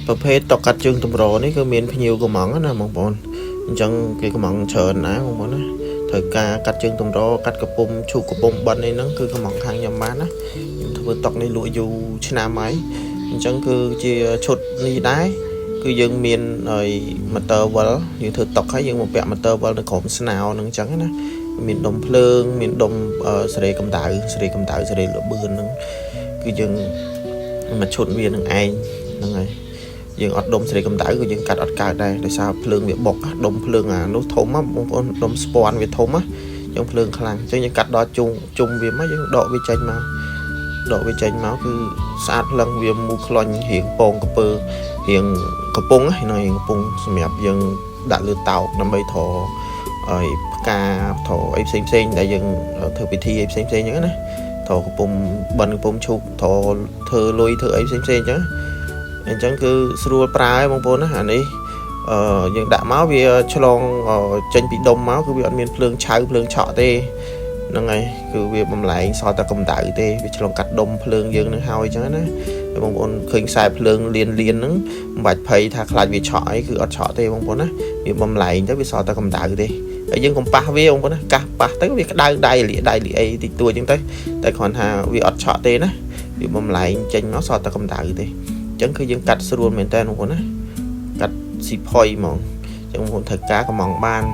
ប្រភេទតុកាត់ជើងតម្រនេះគឺមានភ្ញៀវកំងណាបងប្អូនអញ្ចឹងគេកំងច្រើនណាបងប្អូនណាត្រូវការកាត់ជើងតម្រកាត់កំពុំឈូកកំពុំបិណ្ឌអីហ្នឹងគឺកំងខាងខ្ញុំបានណាខ្ញុំធ្វើតុកនេះលក់យូរឆ្នាំហើយអញ្ចឹងគឺជាឈុតនេះដែរគឺយើងមានហើយ motor វិលយើងធ្វើតុកហើយយើងមកពាក់ motor វិលនៅក្រោមស្នោហ្នឹងអញ្ចឹងណាមានដុំភ្លើងមានដុំសេរីកម្ដៅសេរីកម្ដៅសេរីលបឿនហ្នឹងគឺយើងមួយឈុតវានឹងឯងហ្នឹងហើយ យើងអត់ដុំសេរីកម្ដៅក៏យើងកាត់អត់កើតដែរដោយសារភ្លើងវាបុកដុំភ្លើងអានោះធំបងប្អូនដុំស្ពាន់វាធំណាយើងភ្លើងខ្លាំងអញ្ចឹងយើងកាត់ដល់ជុំជុំវាមកយើងដកវាចេញមកដកវាចេញមកគឺស្អាតភ្លឹងវាមូក្លាញ់រៀងពងកពើរៀងកំពុងហ្នឹងរៀងកំពុងសម្រាប់យើងដាក់លើតោកដើម្បីត្រឲ្យផ្កាត្រអីផ្សេងផ្សេងដែលយើងធ្វើពិធីអីផ្សេងផ្សេងអញ្ចឹងណាត្រកំពុងបិណ្ឌកំពុងឈូកត្រធ្វើលុយធ្វើអីផ្សេងផ្សេងអញ្ចឹង អញ្ចឹងគឺស្រួលប្រើឯងបងប្អូនណាអានេះអឺយើងដាក់មកវាឆ្លងចេញពីដុំមកគឺវាអត់មានភ្លើងឆៅភ្លើងឆក់ទេហ្នឹងហើយគឺវាបំលែងសល់តែកម្ដៅទេវាឆ្លងកាត់ដុំភ្លើងយើងនឹងហើយអញ្ចឹងណាហើយបងប្អូនឃើញខ្សែភ្លើងលៀនលៀនហ្នឹងមិនបាច់ភ័យថាខ្លាចវាឆក់អីគឺអត់ឆក់ទេបងប្អូនណាវាបំលែងទៅវាសល់តែកម្ដៅទេហើយយើងកុំប៉ះវាបងប្អូនណាកាសប៉ះទៅវាក្ដៅដៃលាដៃលាអីតិចតួចអញ្ចឹងទៅតែគ្រាន់ថាវាអត់ឆក់ទេណាវាបំលែងចេញមកសល់តែកម្ដៅទេ អញ្ចឹងគឺយើងកាត់ស្រួលមែនតើបងប្អូនណាកាត់ស៊ីផុយហ្មងអញ្ចឹងបងប្អូនត្រូវការកំងបាន។